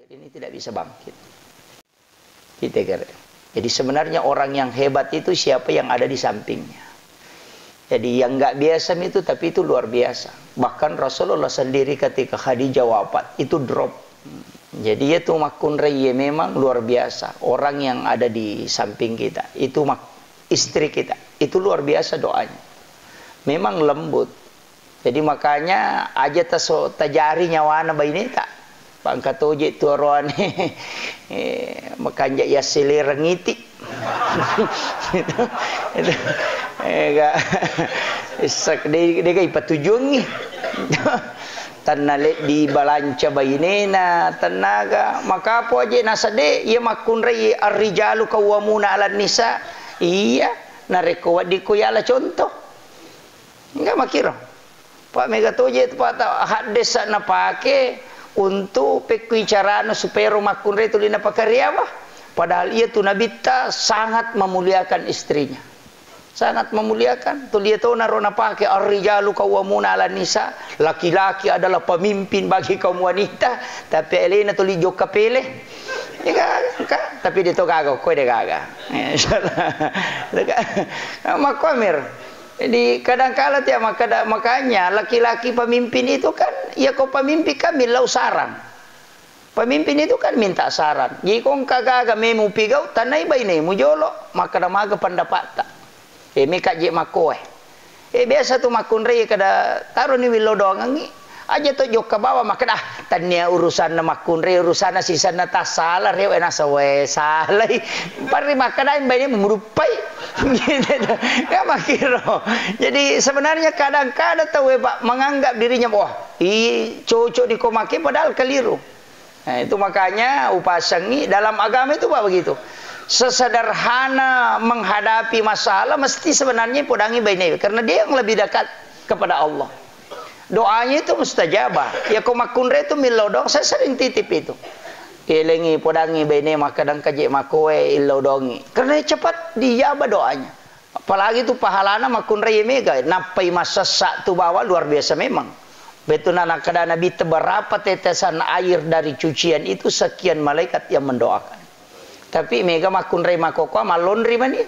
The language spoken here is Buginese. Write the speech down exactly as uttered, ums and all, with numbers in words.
Ini tidak bisa bangkit. Kita kira. Jadi sebenarnya orang yang hebat itu siapa yang ada di sampingnya. Jadi yang nggak biasa itu, tapi itu luar biasa. Bahkan Rasulullah sendiri ketika Khadijah wafat, itu drop. Jadi itu makkunrai memang luar biasa. Orang yang ada di samping kita, itu mak-, istri kita, itu luar biasa doanya. Memang lembut. Jadi makanya aja taso-, tajari nyawana baineta. Pangka toje tu oroane, eh, makanja yasselereng iti. Itu, itu, eh, ga, isak de, de ga ipatujuangi. Tanna leddi balanca bainena, tennaga, makapo aje nasade, iya makkunrai arrijalu qawwamuna 'alan nisa. Iya, narekko weddikko yala contoh. Enggak makiro. Pak, mega toje tu, Pak, ta-, haddesa napake untuk pekkui carana supaya ro makkunrai tuli napakariawa. Padahal iya tu nabitta sangat memuliakan istrinya. Sangat memuliakan. Tuli tona ro napake, "Ar-rijalu qawwamuna 'alan nisa." Laki-laki adalah pemimpin bagi kaum wanita. Tapi elena tuli jokka pele. Ya kan? Tapi dia to gaga, kue dia gaga. Ya, insyaallah. Makomir. Jadi, kadangkala tiap makkeda, makanya laki-laki pemimpin itu kan, ya, ko pemimpin kan millau saran. Pemimpin itu kan minta saran. Jadi, ko engka gaga memu pigau, tanai bainemu jolo, makkeda maga pendapatta. Eh, meka je makkoe. Eh, biasa tu makkunrai kada taroni willo doangengi. Aja to jokka bawang makkeda, "Ah, tannia urusanna makkunrai, urusanna sisenna tassala, rewe nasa we salai." Parri makkeda bainemu muduppai. Gitu tu. Ya, makkiro. Jadi, sebenarnya kadang-kadang tau, Pak, menganggap dirinya, "Wah, i, cocok ni ko make," padahal keliru. Nah, itu makanya upasangi dalam agama itu, Pak, begitu. Sesederhana menghadapi masalah, mesti sebenarnya podangi bainai, karena dia yang lebih dekat kepada Allah. Doanya itu mustajabah. Ya, ko makkunrai itu millau doang, saya sering titip itu. Elengi, podangi baine makkeda engka je makkoe illau doangi. Karena cepat diijabah doanya. Apalagi tu pahalana makkunrai mega, nappai massessa tu bawang luar biasa memang. Betuna nakkeda Nabitta, berapa tetesan air dari cucian itu sekian malaikat yang mendoakan. Tapi mega makkunrai makkokkoe mallonri mani.